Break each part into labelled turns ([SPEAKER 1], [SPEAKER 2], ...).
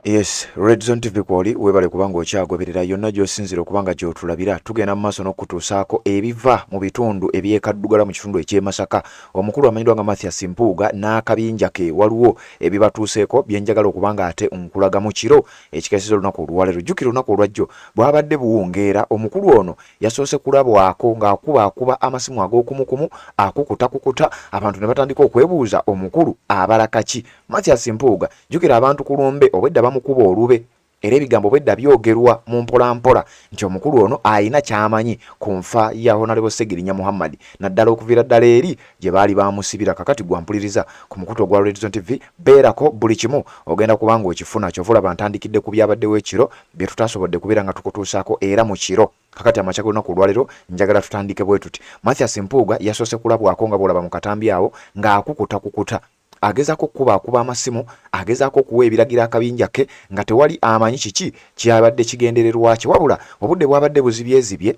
[SPEAKER 1] Yes, Red Zone TV kwoli webale kubanga okyagoberera yonna gy'osinzira okuba nga gy'otulabira. Tugenda mu maaso n'okukutuusaako ebiva mu bitundu eby'e Kaddugala mu kitundu eky'e Masaka. Omukulu amanyiddwa nga Mathias Mpuuga n'akabinja ke waliwo ebibatuuseeko bye njagala okuba nga ate nkulaga mu kiro ekikeesezza olunaku olwaleero. Jjukira olunaku olwajjo bwabadde buwungeera, omukulu ono yasoose kulabwako ng'akubaakuba amasimu ag'okumukumu akukutakukuta abantu ne batandika okwebuuza omukulu abala kaki. Mathias Mpuuga Jjukira abantu ku lumbe obwedda bamukuba olube era ebigambo obwedda byogerwa mu mpolampola nti omukulu ono alina ky'amanyi ku nfa ya Honalebo Ssegirinya Muhammad naddala okuviira ddala eri gye baali baamusibira. Kakati gwe ampuliriza ku mukutu ogwa Red Zone TV beerako buli kimu ogenda kuba ng'okifuna. Kyova olaba ntandikidde ku byabaddewo ekiro bye tutaasobodde kubeera nga tukutuusaako era mu kiro. Kakati amakya g'olunaku olwaleero njagala tutandike bwe tuti. Mathias Mpuuga yasoose kulabwako nga bw'olaba mu katambi awo ng'akukutakukuta agezaako okukubaakuba amasimu, agezaako okuwa ebiragiro akabinja ke nga tewali amanyi kiki kyabadde kigendererwa kye. Wabula obudde bwabadde buzibyezibye,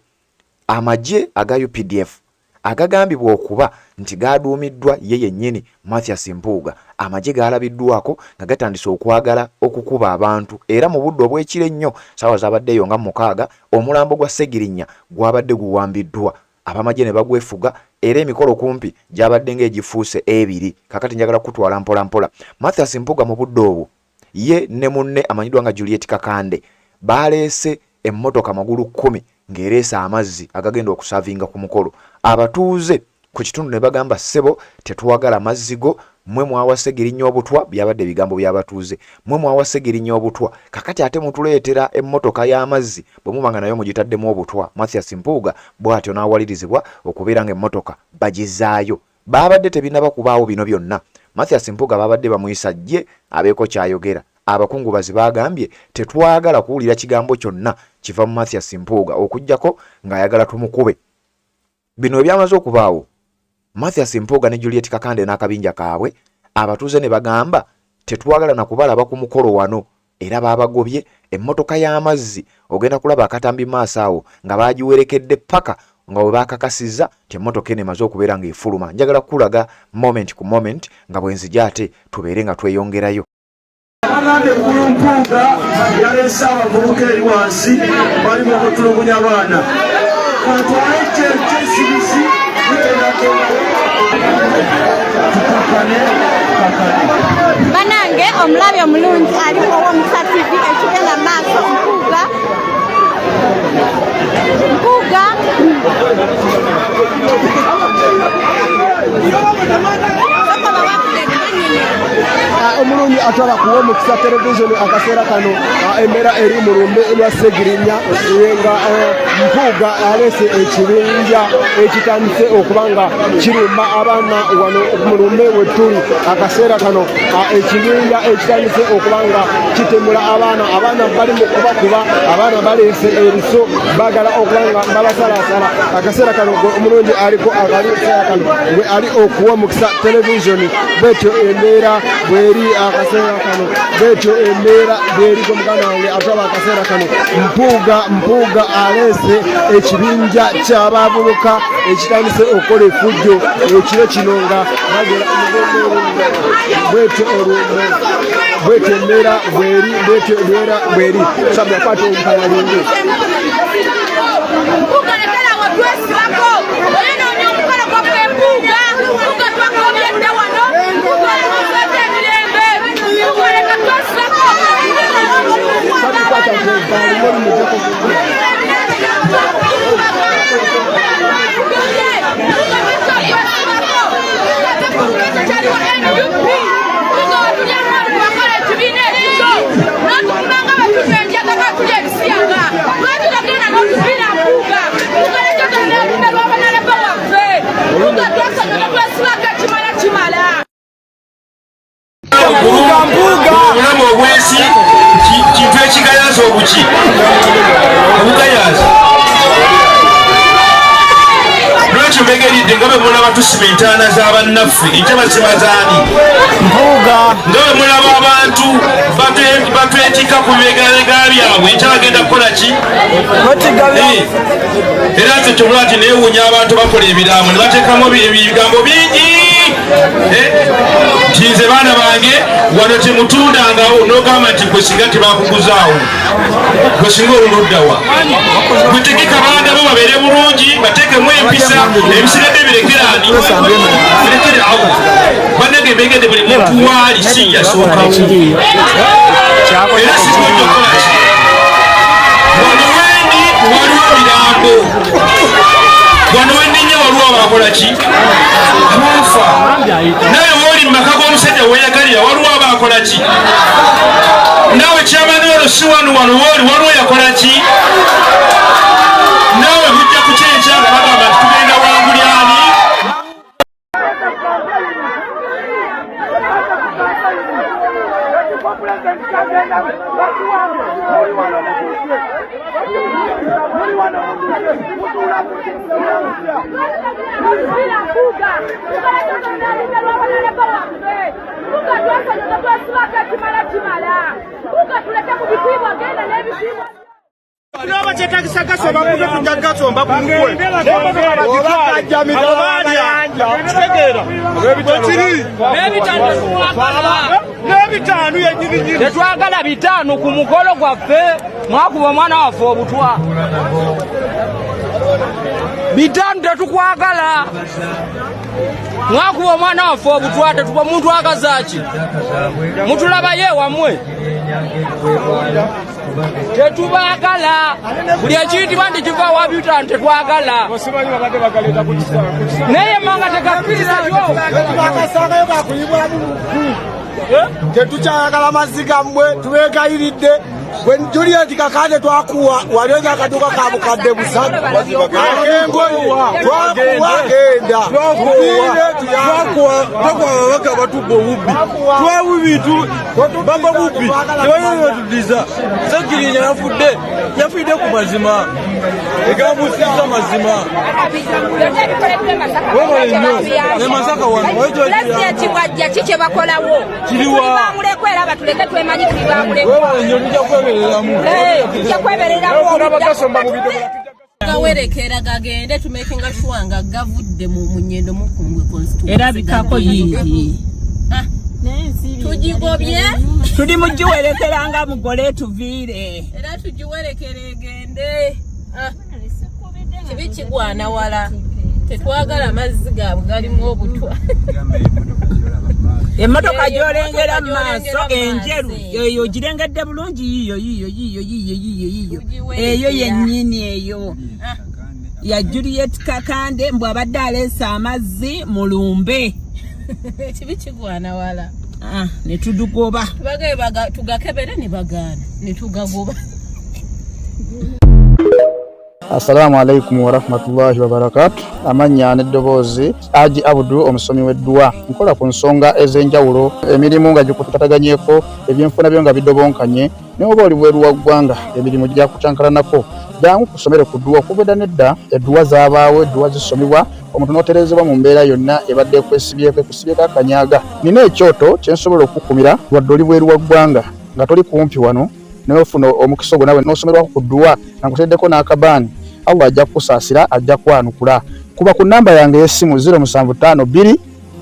[SPEAKER 1] amagye aga updf agagambibwa okuba nti gaaduumiddwa ye yennyini Mathias Mpuuga, amagye gaalabiddwako nga gatandise okwagala okukuba abantu era mu budde obw'ekiro ennyo ssaawa zaabadde eyo nga 6, omulambo gwa Ssegirinya gwabadde guwambiddwa abamagye ne bagwefuga era emikolo kumpi gyabadde ng'egifuuse ebiri. Kakati njagala kukutwala mpola mpola. Mathias Mpuuga mu budde obwo ye ne munne amanyiddwa nga Juliet Kakande baaleese emmotoka magulu kkumi ng'ereese amazzi agagenda okusavinga ku mukolo. Abatuuze ku kitundu ne bagamba ssebo tetwagala mazzi go mwe mwawa Ssegirinya obutwa, byabadde ebigambo by'abatuuze, mwe mwawa Ssegirinya obutwa kakati ate mutuleetera emmotoka y'amazzi bwe muba nga nayo mugitaddemu obutwa. Mathias Mpuuga bw'atyo n'awalirizibwa okubeera ng'emmotoka bagizzaayo. Baabadde tebinnaba kubaawo bino byonna, Mathias Mpuuga baabadde bamuyisa ajje abeeko ky'ayogera. Abakungubazi baagambye tetwagala kuwulira kigambo kyonna kiva mu Mathias Mpuuga okuggyako ng'ayagala tumukube. Bino bwe byamaze okubaawo, Mathias Mpuuga ne Juliet Kakande n'akabinja kaabwe abatuuze ne bagamba tetwagala na kubalaba ku mukolo wano era baabagobye emmotoka y'amazzi ogenda kulaba akatambi maaso awo nga baagiwerekedde ppaka nga we baakakasizza nti emmotoka eno emaze okubeera ng'efuluma. Njagala kukulaga moment ku moment nga bwe nzija ate tubeere nga tweyongerayo.
[SPEAKER 2] Bagambye Ggulu Mpuuga yaleese abavubuka eri wansi bali mu kutulugunya baana. Katwale kyesibisi tugenda gendayo tukakane tukakane.
[SPEAKER 3] Banange omulabi omulungi ali ow'Omukisa TV ekigenda maaso Mpuuga Mpuuga
[SPEAKER 4] Omulungi atwala kuwa omukisa televisioni akaseera kano embeera eri mu lumbe lwa Ssegirinya nga Mpuuga aleese ekibinja ekitandise okuba nga kirumba abaana wano mu lumbe wetuli akaseera kano ekibinja ekitandise okuba nga kitemula abaana abaana bali mu kubakuba abaana baleese ebiso bagala okuba nga babasalasala akaseera kano gwe omulungi aliko akaliseera kano gwe ali okuwa omukisa televisioni bwetyo embeera bweri akaseera kano bwetyo embeera bweri gwe muganda wange atwaba akaseera kano mpuuga mpuuga aleese ekibinja ky'abavubuka ekitandise okukola efujjo ekiro kino nga bagera bwetyo bwetyo embeera bweri bwetyo embeera bweri sabula kwata omukalalinde
[SPEAKER 2] Obulamu obwensi kintu ekigayaza obuki obugayaza lwekyo mbega
[SPEAKER 5] Mbeegayiridde, nga bwe mulaba tusima entaana z'abannaffe, enkya basima zaani?
[SPEAKER 4] Mpuuga.
[SPEAKER 5] Nga bwe mulaba abantu batwetika ku bibegabega byabwe, enkya bagenda kukola ki? Era nze kyobula nti neewuunya abantu bakola ebiraamo ne bateekamu ebigambo bingi. Nti nze baana bange wano temutundangawo, n'ogamba nti gwe singa tebakuguzaawo, gwe singa oluluddawa. Gwe tegeka baana bo babeere bulungi, bateekemu empisa, ebisigadde birekerani birekere awo. Bannange, mbegedde buli muntu waali si yasookawo, era sikujja okukola ki. Wano wendi waliwo mirambo, wano wendinye waliwo abakola ki, abafa. Nawe wooli mu maka g'omusajja weyagalira, waliwo abakola ki. Naawe kyamani olwo si wano, wano wooli waliwo yakola ki. Naawe bujja kukyenkya nga bagamba nti tugenda wangulyani.
[SPEAKER 6] Kyetagisa gasomba kuve kujja gasomba ku mutwe kitegeera wekiri n'ebitaano yenyininyini.
[SPEAKER 7] Tetwagala bitaano ku mukolo gwaffe. Mwakuba omwana waffe obutwa, bitaano tetukwagala. Mwakuba omwana waffe obutwa, tetuba muntu agazaki mutulabayo ewamwe. Tetubaagala. Buli ekiyitibwa nti kiva wa bitaano tetwagala, naye manga tegakkirizayo.
[SPEAKER 4] Tetukyayagala mazzi gammwe, tubeegayiridde. Gwe Juliet Kakande, twakuwa wali onya akaduuka ka 3000 akengoye, twakuwa genda.
[SPEAKER 6] Twakuwa ababaka batubba obubbi, twabu bintu bamba bubbi, tebalina batudiza. Segirinya yafudde, yafudde ku mazima, egamusiza mazima. Webale nnyo ne Masaka wano.
[SPEAKER 3] Pulezidenti bwajja, ki kye bakolawo?
[SPEAKER 6] Kiriwa?
[SPEAKER 3] Tuli bamulekwa, era batuleke, twemanyi tuli bamulekwa.
[SPEAKER 6] Webale nnyo, tujja kwebereramu.
[SPEAKER 3] Tujja kwebereramu.
[SPEAKER 8] Gawerekera gagende, tumakinga sure nga gavudde mu Nyendo Mukungwe constituency.
[SPEAKER 9] Erabikako yiiyi.
[SPEAKER 8] Tugigobye.
[SPEAKER 9] Tuli mugiwerekera nga mugole tuviire.
[SPEAKER 8] Era tugiwerekera egende. Ah, kibi kigwana wala, tetwagala amazzi gaabwe galimu obutwa.
[SPEAKER 9] Emmotoka
[SPEAKER 8] Eyo
[SPEAKER 9] gy'olengera
[SPEAKER 8] emmotoka
[SPEAKER 9] mu maaso
[SPEAKER 8] gy'olengera mu
[SPEAKER 9] enjeru
[SPEAKER 8] maaso.
[SPEAKER 9] eyo ogirengedde bulungi, yiyo yiyo yiyo yiyo yiyo yiyo.
[SPEAKER 8] Tugiwerekera.
[SPEAKER 9] Eyo yennyini eyo ya Juliet Kakande, mbw abadde aleese amazzi mu lumbe.
[SPEAKER 8] Kibi kigwana wala.
[SPEAKER 9] Ah, ne tudugoba.
[SPEAKER 8] Tubagaye tugakebere ne bagaana, ne tugagoba.
[SPEAKER 10] Assalamu alaikum warahmatullahi wabarakatu. Amannya n'eddoboozi, Aji Abudu, omusomi w'edduwa. Nkola ku nsonga ez'enjawulo, emirimu nga gikutataganyeko, ebyenfuna byo nga bidobonkanye, naye oba oli bweru wa ggwanga, emirimu gyakucankalanako, jangu kusomere ku dduwa. Okuva edda nedda edduwa zaabaawo, edduwa zisomibwa omuntu n'otereezebwa mu mbeera yonna ebadde ekwesibyeko, ekusibyeko akanyaga. Nina ekyoto kye nsobola okukukumira wadde oli bweru wa ggwanga, nga toli kumpi wano, naye ofuna omukisa ogwo nawe n'osomerwako ku dduwa nga nkuteddeko n'akabaani. Allah ajja kukusaasira, ajja kwanukula. Kuba ku namba yange ey'essimu 0752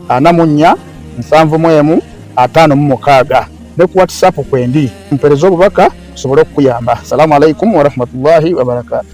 [SPEAKER 10] 44 71 56 ne ku WhatsApp kwendi, mpereze obubaka nsobole okukuyamba. Salaamu alaikum warahmatullahi wabarakatu.